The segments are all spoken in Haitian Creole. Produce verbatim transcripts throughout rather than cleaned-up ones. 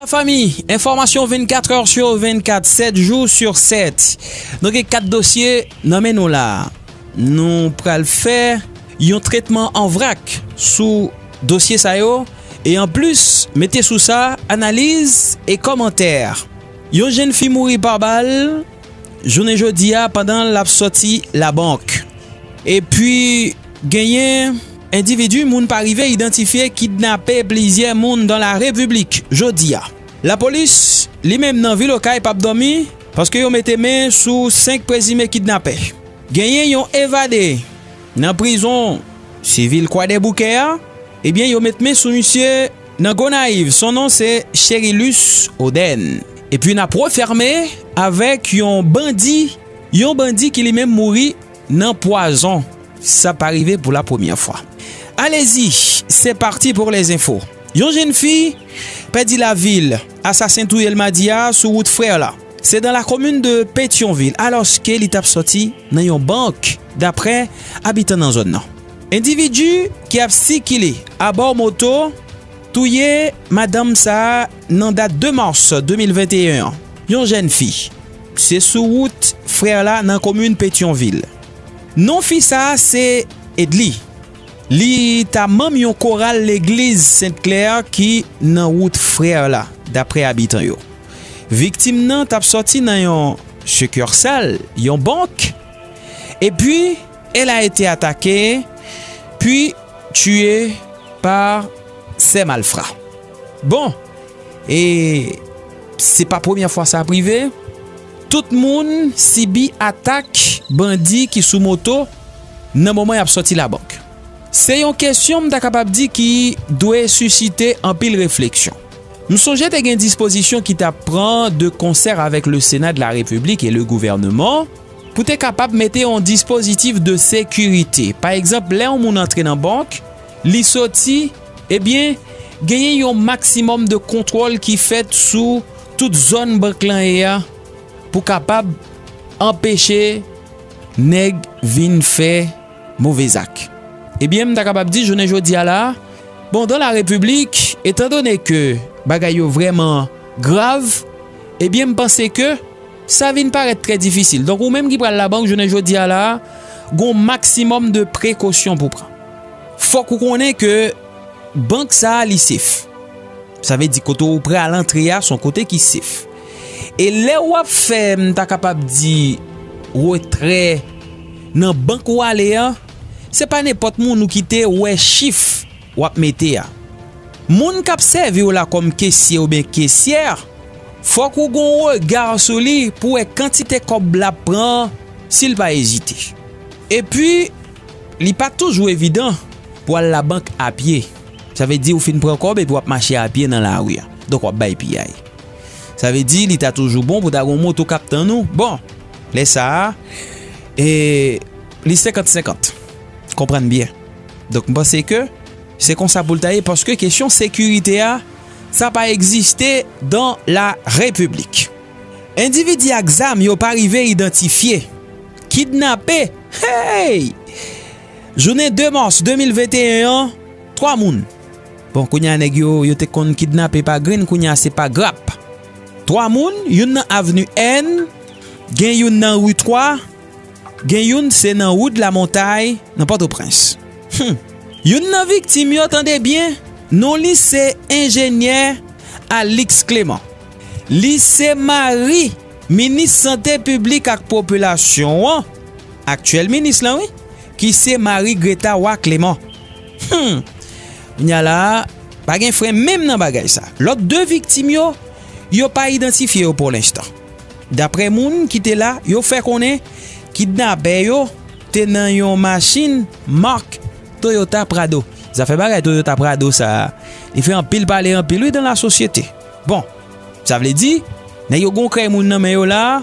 Fanmi, enfòmasyon vennkat è sou vennkat, sèt jou sou sèt. Nou gen kat dosye nan men nou la. Nou pral fè yon tretman an vrak sou dosye sa yo, e anplis, mete sou sa, analiz e kòmantè. Yon jèn fi mouri pa bal jounen jodi a pandan l ap sòti labank. Epi, genyen endividi moun pa rive idantifye kidnape plizyè moun dan la repiblik jodi a. Lapolis, li menm nan vil Okay, p ap dòmi, paske yo mete men sou senk prezime kidnapè. Genyen yon evade nan prizon sivil Kwadèboukè a, ebyen, yo met men sou misye nan Gonayiv. Son non se Cherilus Oden. Epi n ap refèmen avèk yon bandi, yon bandi ki li menm mouri nan pwazon. Sa pa rive pou la premyè fwa. Alezi, se pati pou les enfos. Yon jèn fi pèdi lavi l, asasen touye l madi a sou wout Frè la. Se dan la komin de Petyonvil, alòske li t ap sòti nan yon bank, daprè abitan nan zòn nan. Endividi ki ap sikile abò moto touye madanm sa a nan dat de mas de mil venteyen an, yon jèn fi. Se sou wout Frè la nan komin Petyonvil. Non fi sa a se Edly. Li ta manm yon koral legliz Sent Klè ki nan wout Frè la, daprè abitan yo. Viktim nan t ap sòti nan yon sikisal, yon bank, epi elle a été attaquée, puis tuée par ces malfrats. Bon, e se pa premyè fwa sa ap rive. Tout moun sibi atak bandi ki sou moto nan moman y ap sòti labank. Se yon kesyon m ta kapab di ki dwe sisite anpil refleksyon. M sonje te gen dispozisyon ki t ap pran de konsè avèk le Sena de la Repiblik e le gouvèneman pou te kapab mete yon dispozitif de sekirite. Pa egzanp, lè yon moun antre nan bank, li soti, ebyen, genyen yon maksimòm de kontwòl ki fèt sou tout zòn bank lan ye a pou kapab anpeche nèg vin fè move zak. Ebyen, m ta kapab di, jounen jodi a la, bon, dan la repiblik, etandone ke bagay yo vrèman grav, ebyen, m panse ke sa vin parèt trè difisil. Donk, ou menm ki pral labank, jounen jodi a la, gon maksimòm de prekosyon pou pran. Fòk ou konnen ke bank sa a, li sef. Sa vle di kote ou pral antre a, se yon kote ki sef. E lè w ap fè, m ta kapab di, retrè nan bank ou ale a, se pa nenpòt moun ou kite wè chif w ap mete a. Moun k ap sèvi w la kòm kesye oubyen kesyè, fòk ou gon rega sou li pou wè kantite kòb l ap pran si l pa ezite. Epi, li pa toujou evidan pou al labank apye. Sa vle di ou fin pran kòb epi w ap mache apye nan lari a. Donk w ap bay piyay. Sa vle di li ta toujou bon pou ta gon moto k ap tann ou. Bon, lè sa a, e, li senkant senkant. Konprann byen. Donk m panse ke se konsa pou l ta ye paske kesyon sekirite a, sa pa egziste dan la repiblik. Endividi ak zam yo pa rive idantifye. Kidnape, hey! Jounen de mas de mil venteyen an, twa moun. Bon, kounye a nèg yo, yo te konn kidnape pa grenn, kounye a se pa grap. Twa moun, youn nan avni N, gen youn nan ri twa, gen youn se nan wout Lamontay, nan Pòtoprens. Hum. Youn nan viktim yo, tande byen, non li se enjenyè Alix Clément. Li se mari minis sante piblik ak popilasyon an, aktyèl minis lan, wi, ki se Marie Greta Roy Clément. Hum. Kounye a la, pa gen fren menm nan bagay sa. Lòt de viktim yo, yo pa idantifye yo pou lenstan. Daprè moun ki te la, yo fè konnen kidnapè yo te nan yon machin mak Toyota Prado. Zafè bagay Toyota Prado sa a, li fè anpil pale anpil, wi, dan lasosyete. Bon, sa vle di, nèg yo gon krèy moun nan men yo la,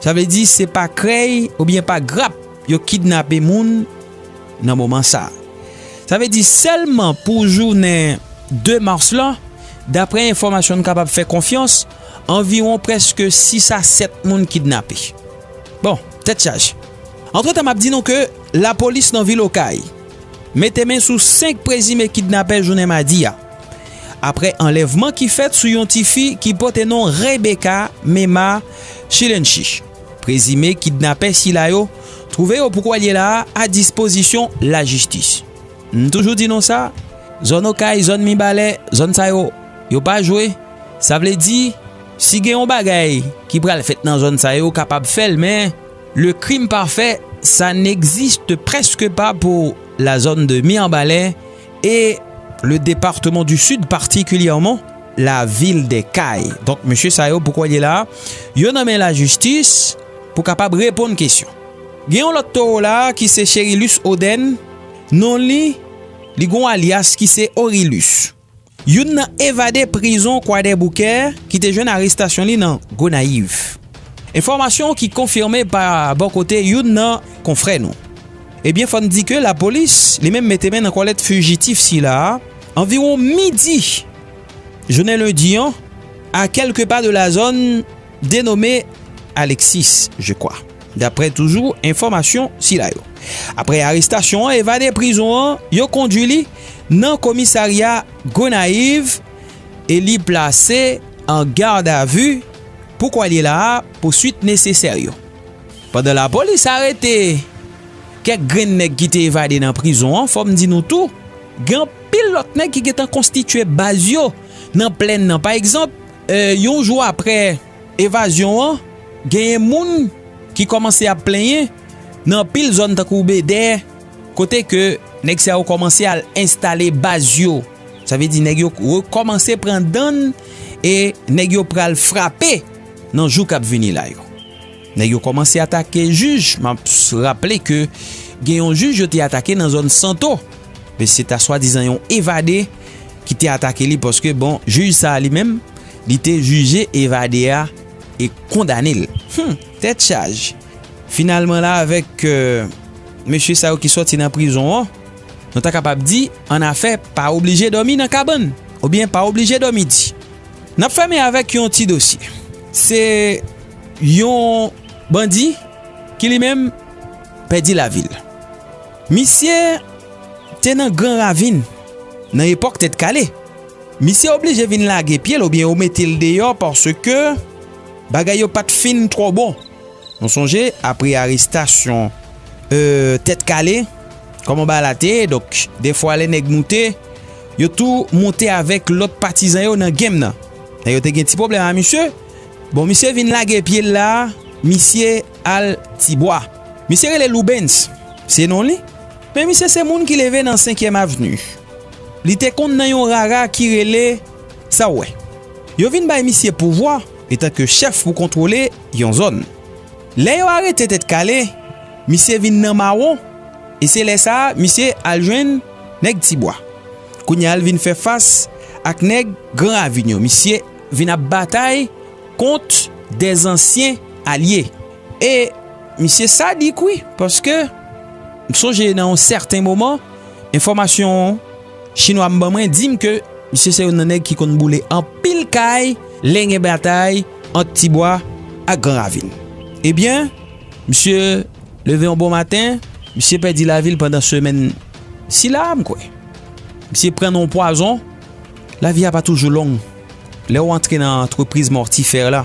sa vle di se pa krèy oubyen pa grap yo kidnape moun nan moman sa a. Sa vle di sèlman pou jounen de mas lan, daprè enfòmasyon n kapab fè konfyans, anviwon prèske sis a sèt moun kidnape. Bon, tèt chaje. Antretan, m ap di nou ke lapolis nan vil Okay mete men sou senk prezime kidnapè jounen madi a. apre anlèvman ki fèt sou yon tifi ki pote non Rebecca Mema Chilenchich. Prezime kidnapè sila yo twouve yo pou kwè l ye la a dispozisyon lajistis. M toujou di nou sa, zòn Okay, zòn Mibalè, zòn sa yo, yo pa jwe. Sa vle di, si gen yon bagay ki pral fèt nan zòn sa yo, kapab fè l, men le crime parfait, ça n'existe presque pas pour la zone de Mibalè et le département du Sud, particulièrement la ville des Cayes. Donk, mesye sa yo, pou kwè l ye la, yo nan men lajistis pou kapab reponn kesyon. Gen yon lòt towo la ki se Cherilus Oden, non li, li gon alyas ki se Orilus. Youn nan evade prizon Kwadèboukè ki te jwenn arestasyon li nan Gonayiv. Enfòmasyon ki konfime pa bò kote youn nan konfrè nou. Ebyen, fò n di ke lapolis li menm mete men nan kòlèt fijitif sila a anviwon midi jounen lendi an, a kèlke pa de la zòn denome Alexis, je kwa, daprè toujou enfòmasyon sila yo. Apre arestasyon an, evade prizon an, yo kondui li nan komisarya Gonayiv e li plase an gadavi pou kwè l ye la a pou swit nesesè yo. Pandan lapolis arete kèk grenn nèg ki te evade nan prizon an, fò m di nou tou, gen anpil lòt nèg ki gentan konstitye baz yo nan plèn nan. Pa egzanp, e, yon jou apre evazyon an, genyen moun ki kòmanse ap plenyen nan anpil zòn tankou Bedè, kote ke nèg sa yo kòmanse al enstale baz yo. Sa vle di nèg yo rekòmanse pran dann e nèg yo pral frape nan jou k ap vini la yo. Nèg yo kòmanse atake jij. M ap s- raple ke gen yon jij yo te atake nan zòn Santo. Men se ta swadizan yon evade ki te atake li paske, bon, jij sa a li menm, li te jije evade a e kondane l. Hmm, tèt chaje. Finalman la, avèk, e, mesye sa yo ki sòti nan prizon an, nou ta kapab di, annafè pa oblije dòmi nan kabann, oubyen pa oblije dòmi di. N ap fèmen avèk yon ti dosye. Se yon bandi ki li menm pèdi lavi l. Misye te nan Gran Ravin nan epòk Tèt Kale. Misye oblije vin lage pye l oubyen yo mete l deyò paske bagay yo pa t fin twò bon. Nou sonje, apre arestasyon, e, Tèt Kale, kòman bagay la te ye, donk, defwa lè nèg moute, yo tou moute avèk lòt patizan yo nan game nan. Nèg yo te gen ti pwoblèm a misye. Bon, misye vin lage pye l la, misye al Tibwa. Misye rele Loubens, se non li. Men misye se moun ki leve nan Senkyèm Avni. Li te konn nan yon rara ki rele Sa W. Yo vin bay misye pouvwa etanke chèf pou kontwole yon zòn. Lè yo arete Tèt Kale, misye vin nan mawon, e se lè sa a misye al jwenn nèg Tibwa. Kounye a l vin fè fas ak nèg Gran Ravin yo. Misye vin ap batay kont dè zansyen alye. E misye sadik wi, paske m sonje nan yon sèten moman, enfòmasyon chinwa m ban mwen di m ke misye se youn nan nèg ki konn boule anpil kay lè gen batay ant Tibwa ak Gran Ravin. Ebyen, misye leve yon bon maten, misye pèdi lavi l pandan semèn sila a, m kwè. Misye pran nan yon pwazon. Lavi a pa toujou long. Lè w antre nan antrepriz mòtifè la,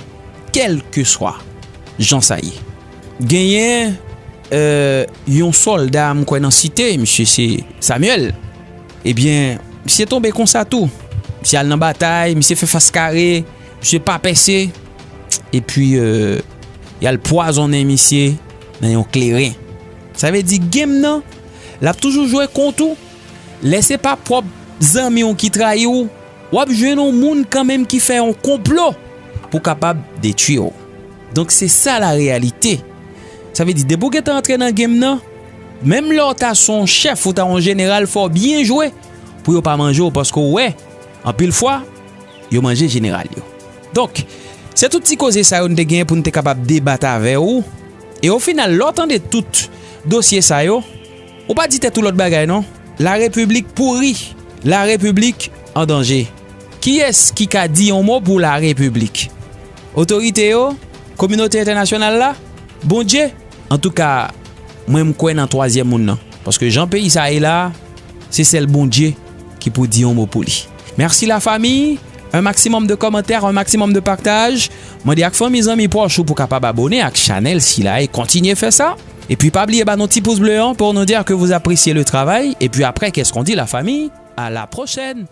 kèlkeswa jan sa ye, genyen, e, yon sòlda, m kwè nan Site, misye se Samuel. Ebyen, misye tonbe konsa tou. Misye al nan batay, misye fè fas kare, misye pa pèse. Epi, e, y al pwazonnen misye nan yon kleren. Sa vle di game nan, l ap toujou jwe kont ou. Lè se pa pwòp zanmi w ki trayi w, w ap jwenn yon moun kanmenm ki fè yon konplo pou kapab detwi w. Donk, se sa la reyalite. Sa vle di, depi w gentan antre nan game nan, menm lè w ta se yon chèf ou ta yon jeneral, fò w byen jwe pou yo pa manje w, paske w wè, anpil fwa, yo manje jeneral yo. Donk, se tout ti koze sa yo n te genyen pou n te kapab debat avè w. E ofinal, lè w tande tout dosye sa yo, ou pa di tèt ou lòt bagay non. Larepiblik pouri, larepiblik an danje. Kiyès ki ka di yon mo pou larepiblik? Otorite yo, kominote entènasyonal la, Bondye? Antouka, mwen m kwè nan twazyèm moun nan. Paske jan peyi sa ye la, se sèl Bondye ki pou di yon mo pou li. Merci la famille. Un maximum de commentaires, un maximum de partage. Mande ak fanmi, zanmi, pwòch ou pou kapab abone ak chanèl sila e kontinye fè sa. Epi pa bliye ba nou ti pous ble an pou nou dire que vous appréciez le travail. Epi après, qu'est-ce qu'on dit la famille? À la prochaine.